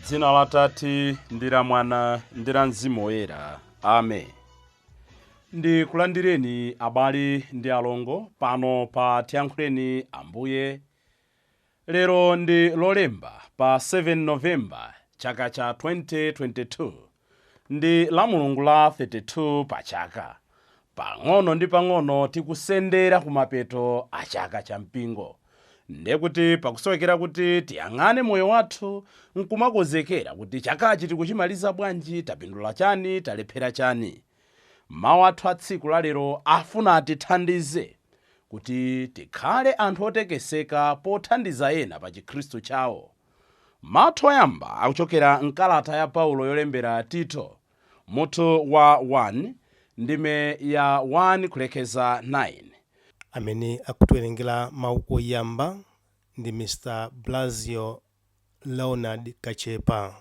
Dzina la Tate ndi la Mwana ndi la Mzimu Woyera. Amen. Ndikulandireni abale ndi alongo pano pa Tiyankhuleni Ambuye. Lero ndi Lolemba pa 7 Novemba chaka cha 2022. Ndi la Mulungu la 32 pa chaka. Pang'ono ndi pang'ono tikusendera kumapeto a chaka cha mpingo. Ndekuti pakusowekera kuti tiyang'ane moyo wathu nkumakonzekera kuti chakachi tikuchimaliza bwanji, tapindula chani, talephera chani. Mawu athu a tsiku lalero afuna atithandize kuti tikhale anthu otekeseka pothandiza ena pa chikhristu chawo. Mawu oyamba akuchokera mkalata ya Paulo yolembera Tito, mutu wa 1, ndime ya 1 kulekeza 9. Amene akutiwerengera mawu oyamba ndi Mr Blasio Leonard Kachepa,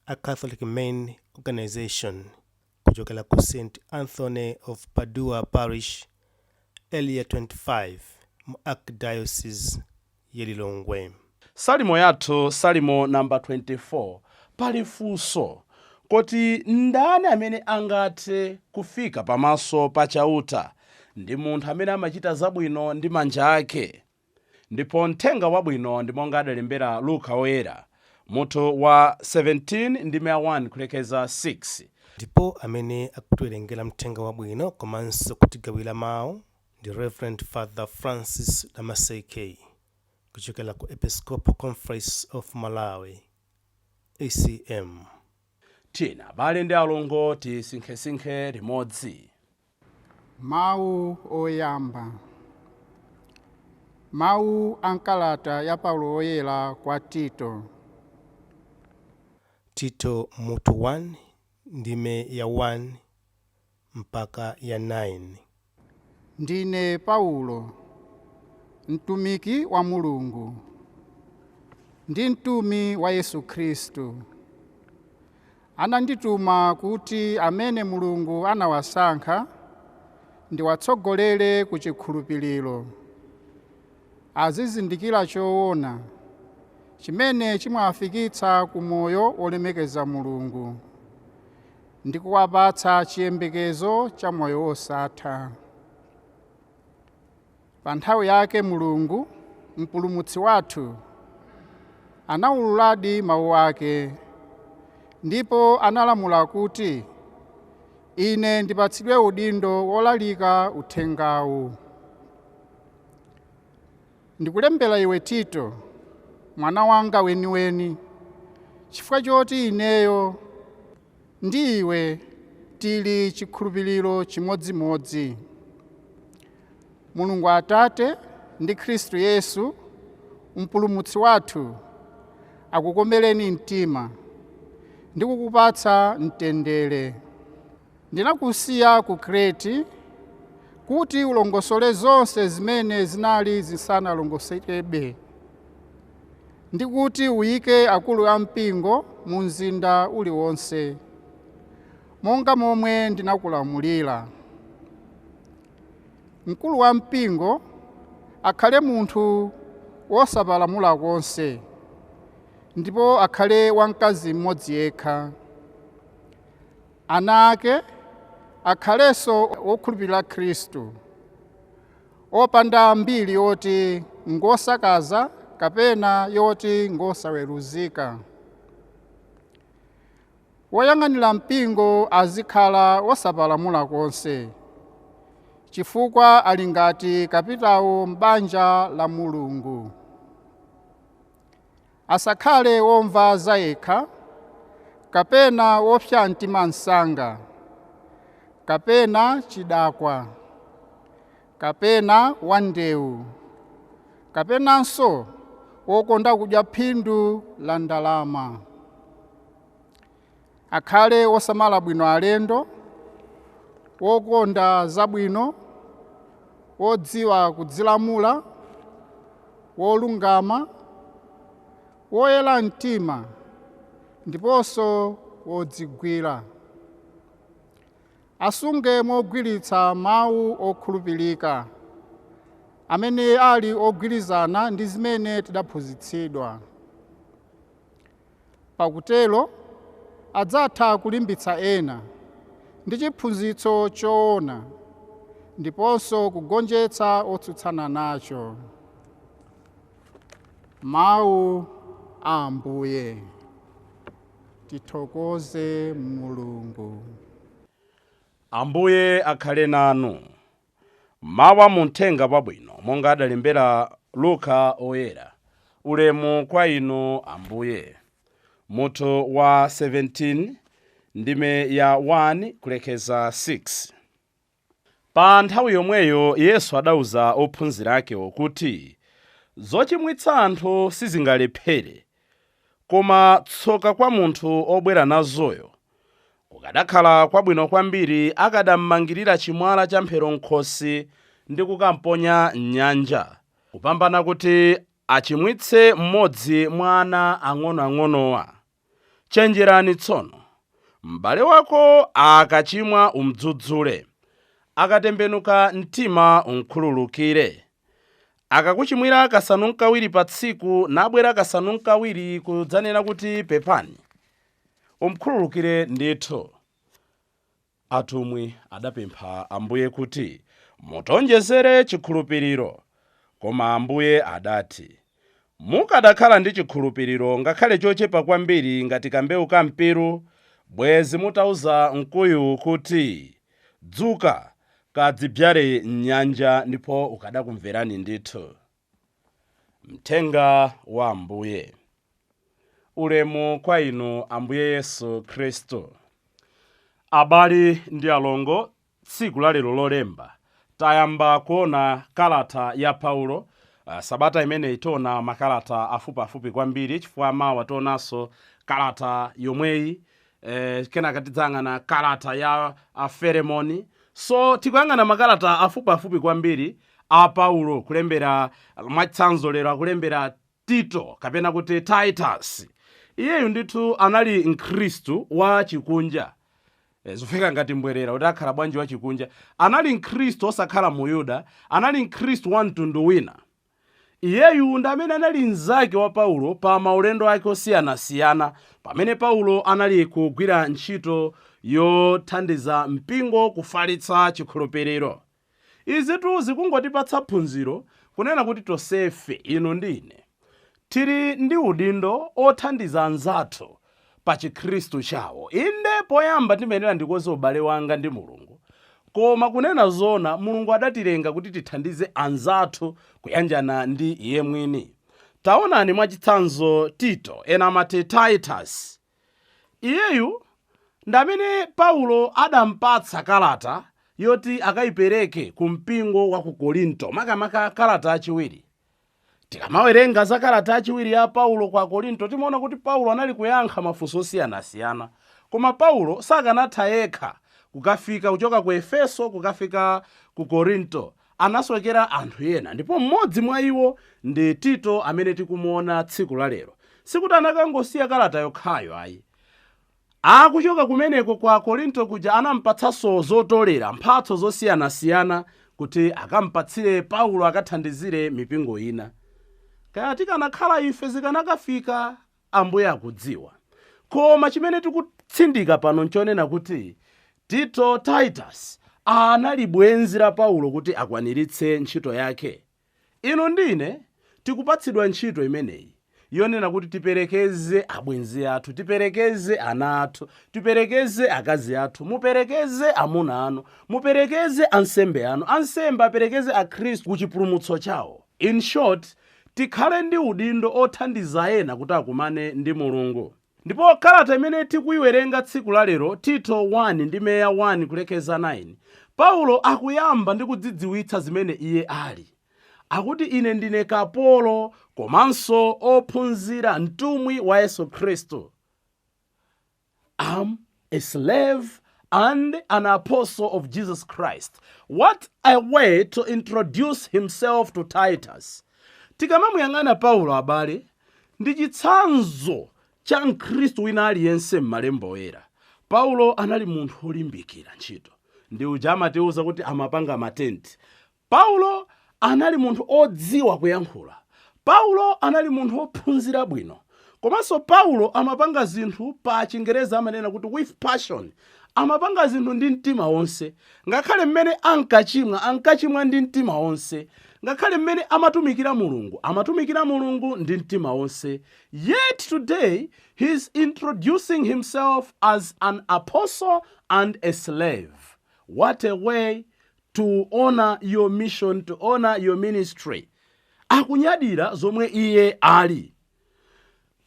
a Catholic Men Organization kuchokera ku St Anthony of Padua Parish, Area 25, mu Archdiocese ya Lilongwe. Salimo yathu, Salimo namba 24, pali funso kuti ndani amene angathe kufika pamaso pa Chauta? Ndi munthu amene amachita zabwino ndi manja ake. Ndipo mthenga wabwino ndi monga adalembera Luka Woyera, mutu wa 17, ndime ya 1 kulekeza 6. Ndipo amene akutiwerengera mthenga wabwino komanso kutigawira mawu ndi Reverend Father Francis Damaseke kuchokera ku Episcopal Conference of Malawi, ECM. Tiyeni abale ndi alongo tisinkhesinkhe limodzi. Mawu oyamba. Mawu a mkalata ya Paulo Woyera kwa Tito. Tito mutu 1, ndime ya 1 mpaka ya 9. Ndine Paulo, mtumiki wa Mulungu ndi mtumi wa Yesu Khristu. Anandituma kuti amene Mulungu anawasankha ndiwatsogolere ku chikhulupiriro, azizindikira choona chimene chimawafikitsa ku moyo wolemekeza Mulungu ndi kuwapatsa chiyembekezo cha moyo wosatha. Pa nthawi yake Mulungu, Mpulumutsi wathu, anawululadi mawu ake, ndipo analamula kuti ine ndipatsidwe udindo wolalika uthengawu. Ndikulembera iwe Tito, mwana wanga weniweni, chifukwa choti ineyo ndi iwe tili chikhulupiriro chimodzimodzi. Mulungu Atate ndi Khristu Yesu Mpulumutsi wathu akukomereni mtima ndi kukupatsa mtendere. Ndinakusiya ku Krete kuti ulongosole zonse zimene zinali zisanalongosekebe, ndi kuti uyike akulu ampingo mu mzinda uliwonse, monga momwe ndinakulamulira. Mkulu wa mpingo akhale munthu wosapalamula konse, ndipo akhale wamkazi mmodzi yekha. Ana ake akhalenso wokhulupirira Khristu, opanda mbiri yoti ngosakaza kapena yoti ngosaweruzika. Woyang'anira mpingo azikhala wosapalamula konse, chifukwa ali ngati kapitawo m'banja la Mulungu. Asakhale womva zayekha, kapena wopsa mtima msanga, kapena chidakwa, kapena wandewu, kapenanso wokonda kudya phindu la ndalama. Akhale wosamala bwino alendo, wokonda zabwino, wodziwa kudzilamula, wolungama, woyera mtima ndiponso wodzigwira. Asunge mogwiritsa mawu okhulupirika amene ali ogwirizana ndi zimene tidaphunzitsidwa. Pakutero adzatha kulimbitsa ena ndi chiphunzitso choona ndiponso kugonjetsa otsutsana nacho. Mawu a Ambuye. Tithokoze Mulungu. Ambuye akhale nanu. Mawu mu mthenga wabwino monga adalembera Luka oyera. Ulemu kwa inu Ambuye. Mutu wa 17 ndime ya 1 kulekeza 6. Pa nthawi yomweyo Yesu adauza ophunzira akewo kuti, zochimwitsa anthu sizingalephere, koma tsoka kwa munthu obwera nazoyo. Kukadakhala kwabwino kwambiri akadammangirira chimwala cha mphero m'khosi ndi kukamponya m'nyanja, kupambana kuti achimwitse mmodzi mwa ana ang'onoang'onowa. Chenjerani tsono, m'bale wako akachimwa umdzudzule, akatembenuka mtima umkhululukire. Akakuchimwira kasanu n'kawiri pa tsiku nabwera kasanu n'kawiri kudzanena kuti pepani, umkhululukire ndithu. Atumwi adapempha Ambuye kuti mutionjezere chikhulupiriro, koma Ambuye adati, mukadakhala ndi chikhulupiriro ngakhale chochepa kwambiri ngati kambewu kampiru, bwezi mutauza mkuyu kuti, dzuka kadzibyale m'nyanja, ndipo ukadakumverani ndithu. Mthenga wa Ambuye. Ulemu kwa inu Ambuye Yesu Khristu. Abale ndi alongo, tsiku la lero lolemba tayamba kuona kalata ya Paulo. Sabata imeneyi tiona makalata afupiafupi kwambiri, chifukwa mawa tionanso kalata yomweyi, kenaka tidzayang'ana kalata ya Filemoni. So tikuyang'ana makalata afupiafupi kwambiri a Paulo kulembera. Mwachitsanzo lero akulembera Tito kapena kuti Titus. Iyeyu ndithu anali mkhristu wa chikunja. Zofika ngati mbwerera kuti akhala bwanji wa chikunja. Anali mkhristu osakhala Muyuda, anali mkhristu wa mtundu wina. Iyeyu ndi amene anali mnzake wa Paulo pa maulendo ake osiyanasiyana pamene Paulo anali kugwira ntchito yothandiza mpingo kufalitsa chikhulupiriro. Izitu zikungotipatsa phunziro kunena kuti tonsefe, inu ndi ine, tili ndi udindo othandiza anzathu pa chikhristu chawo. Inde, poyamba timayenera ndikoze ubale wanga ndi Mulungu, koma kunena zona Mulungu adatilenga kuti tithandize anzathu kuyanjana ndi iye mwini. Taonani mwachitsanzo Tito, ena amati Titus. Iyeyu ndi amene Paulo adampatsa kalata yoti akayipereke ku mpingo wa ku Korinto, makamaka kalata yachiwiri. Tikamawerenga za kalata yachiwiri ya Paulo kwa Korinto, timaona kuti Paulo anali kuyankha mafunso osiyanasiyana, koma Paulo sakanatha yekha kukafika kuchoka ku Efeso kukafika ku Korinto. Anasowekera anthu ena, ndipo mmodzi mwa iwo ndi Tito amene tikumuona tsiku la lero. Sikuti anakangosiya kalata yokhayo ayi. Akuchoka kumeneko kwa Korinto kuja anampatsanso zotolera, mphatso zosiyanasiyana kuti akampatsire Paulo akathandizire mipingo ina. Kaya tikanakhala ife zikanakafika, Ambuye akudziwa. Koma chimene tikutsindika pano nchonena kuti Tito Titus anali bwenzi la Paulo kuti akwaniritse ntchito yake. Inu ndine tikupatsidwa ntchito imeneyi yonena kuti tiperekeze abwenzi athu, tiperekeze ana athu, tiperekeze akazi athu, muperekeze amuna anu, muperekeze ansembe anu, ansembe aperekeze akhristu ku chipulumutso chawo. In short, tikhale ndi udindo othandiza ena kuti akumane ndi Mulungu. Ndipo kalata imene tikuyiwerenga tsiku la lero, Tito 1 ndi meya 1 kulekeza 9, Paulo akuyamba ndi kudzidziwitsa zimene iye ali. Akuti ine ndine kapolo komanso ophunzira, mtumwi wa Yesu Khristu. I'm a slave and an apostle of Jesus Christ. What a way to introduce himself to Titus. Tikamamuyang'ana Paulo abale, ndi chitsanzo cha mkhristu wina aliyense m'malemba oyera. Paulo anali munthu wolimbikira ntchito, ndi uja amatiuza kuti amapanga matenti. Paulo anali munthu odziwa kuyankhula. Paulo anali munthu wophunzira bwino. Komanso Paulo amapanga zinthu, pa Chingereza amanena kuti with passion. Amapanga zinthu ndi mtima wonse. Ngakhale mmene ankachimwa, ankachimwa ndi mtima wonse. Ngakhale mmene amatumikira Mulungu, amatumikira Mulungu ndi mtima wonse. Yet today he's introducing himself as an apostle and a slave. What a way to honor your mission, to honor your ministry. Akunyadira zomwe iye ali.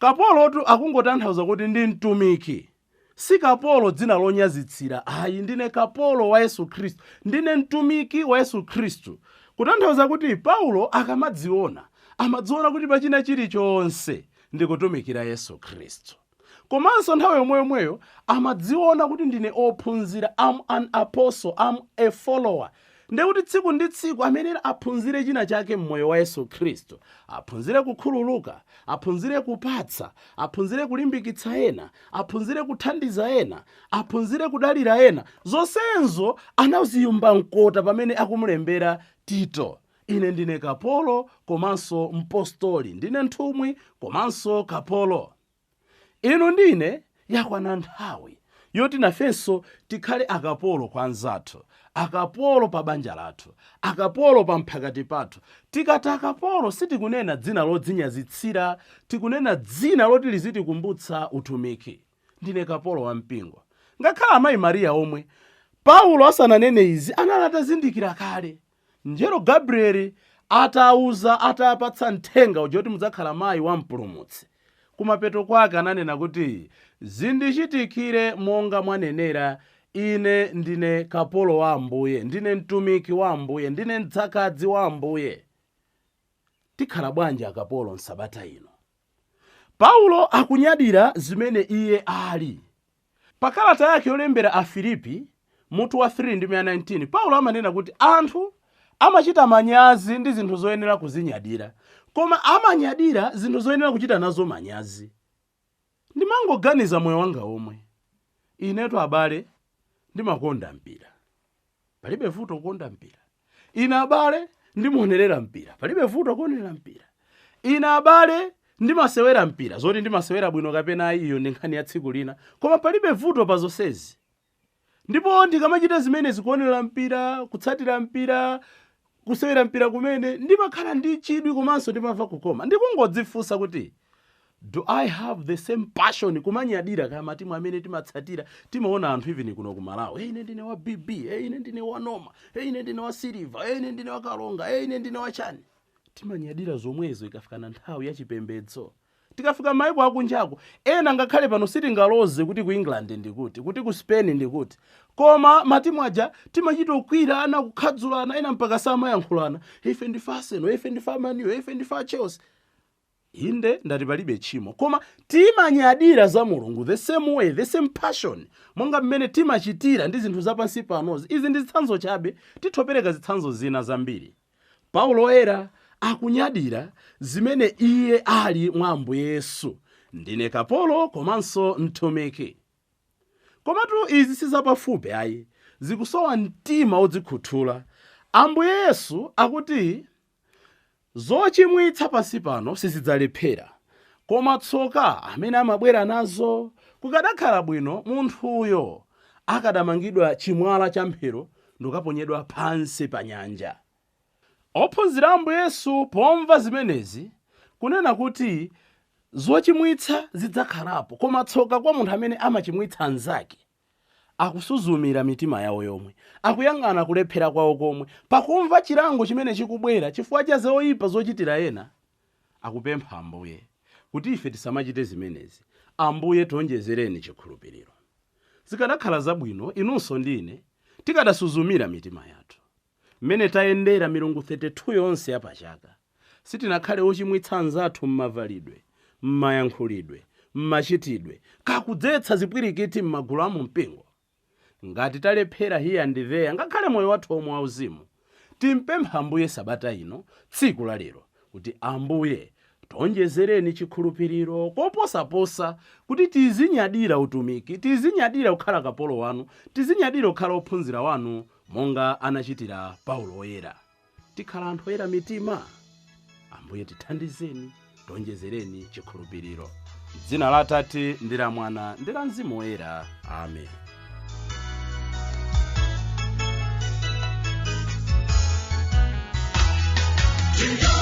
Kapolotu akungotanthauza kuti ndi mtumiki. Si kapolo dzina lonyazitsira ayi. Ndine kapolo wa Yesu Khristu, ndine mtumiki wa Yesu Khristu, kutanthauza kuti Paulo akamadziona, amadziona kuti pachina chilichonse ndikutumikira Yesu Khristu. Komanso nthawi yomweyomweyo amadziona kuti ndine ophunzira, am an apostle, am a follower. Ndekuti tsiku ndi tsiku amenera aphunzire china chake mmoyo wa Yesu Khristu, aphunzire kukhululuka, aphunzire kupatsa, aphunzire kulimbikitsa ena, aphunzire kuthandiza ena, aphunzire kudalira ena. Zonsezo anaziyumba mkota pamene akumulembera Tito. Ine ndine kapolo komanso mpostoli, ndine nthumwi komanso kapolo. Inu ndine, yakwana nthawi yoti nafenso tikhale akapolo kwa anzathu, akapolo pa banja lathu, akapolo pa mphakati pathu. Tikati akapolo, sitikunena dzina lodzinyazitsira, tikunena dzina loti lizitikumbutsa utumiki. Ndine kapolo wa mpingo. Ngakhale amayi Mariya omwe, Paulo asananene izi, anali atazindikira kale. Mngelo Gabrieli atauza, atapatsa mthenga uja kuti mudzakhala mayi wa Mpulumutsi, kumapeto kwake ananena kuti, "Zindichitikire monga mwanenera, ine ndine kapolo wa Ambuye, ndine mtumiki wa Ambuye, ndine mdzakazi wa Ambuye." Tikhala bwanji akapolo msabata ino? Paulo akunyadira zimene iye ali. Pa kalata yake yolembera Afilipi, mutu wa 3 ndi 19, Paulo amanena kuti anthu amachita manyazi ndi zinthu zoyenera kuzinyadira, koma amanyadira zinthu zoyenera kuchita nazo manyazi. Ndimangoganiza moyo wanga omwe. Inetu abale, ndimakonda mpira, palibe vuto kukonda mpira. Ine abale, ndimaonerera mpira, palibe vuto kuonerera mpira. Ine abale, ndimasewera mpira. Zoti ndimasewera bwino kapena ayi, iyo ndi nkhani ya tsiku lina, koma palibe vuto pa zonsezi. Ndipo ndikamachita zimenezi, kuonerera mpira, kutsatira mpira, kusewera mpira kumene, ndimakhala ndi chidwi komanso ndimamva kukoma. Ndikungodzifunsa kuti, do I have the same passion kumanyadira kaya matimu amene timatsatira? Timaona anthu even kuno ku Malawi, "Hey, ine ndine wa BB, hey, ine ndine wa Noma, hey, ine ndine wa Silver, hey, ine ndine wa Kalonga, hey, ine ndine wa chani." Timanyadira zomwezo ikafikana nthawi ya chipembedzo. Tikafika maiko akunjako ena, ngakhale pano sitingaloze kuti ku England ndikuti, kuti ku Spain ndikuti, koma matimu aja timachita kukwirana, kukhadzulana, ena mpaka samayankhulana. Ife ndife Arsenal, ife ndife Man U, ife ndife Chelsea. Inde, ndati palibe tchimo, koma timanyadira za Mulungu the same way, the same passion, monga mmene timachitira ndi zinthu zapansi panozi? Izi ndi zitsanzo chabe, tithopereka zitsanzo zina zambiri. Paulo oyera akunyadira zimene iye ali mwa Ambuye Yesu. Ndine kapolo komanso mtumiki. Komatu izi sizapafupi ayi, zikusowa mtima wodzikhuthula. Ambuye Yesu akuti zochimwitsa pansi pano sizidzalephera, koma tsoka amene amabwera nazo. Kukadakhala bwino munthuyo akadamangidwa chimwala cha mphero ndikaponyedwa pansi pa nyanja. Ophunzira Ambuye Yesu pomva zimenezi, kunena kuti zochimwitsa zidzakhalapo, koma tsoka kwa munthu amene amachimwitsa anzake, akusuzumira mitima yawo yomwe, akuyang'ana kulephera kwawo komwe. Pakumva chilango chimene chikubwera chifukwa cha zoyipa zochitira ena, akupempha Ambuye kuti ife tisamachite zimenezi. Ambuye, tionjezereni chikhulupiriro. Zikanakhala zabwino inunso ndi ine tikadasuzumira mitima yathu. Mmene tayendera milungu 32 yonse yapachaka, sitinakhale ochimwitsa anzathu m'mavalidwe, m'mayankhulidwe, m'machitidwe, kakudzetsa zipwirikiti m'magulu a mumpingo? Ngati talephera here and there, ngakhale moyo wathu omwe wauzimu, timpempha Ambuye sabata ino, tsiku la lero, kuti Ambuye, tionjezereni chikhulupiriro koposaposa, kuti tizinyadira utumiki, tizinyadira kukhala kapolo wanu, tizinyadira kukhala ophunzira wanu, monga anachitira Paulo oyera. Tikhala anthu oyera mitima. Ambuye, tithandizeni, tionjezereni chikhulupiriro. Dzina la Atate ndi la Mwana ndi la Mzimu Woyera. Amen. To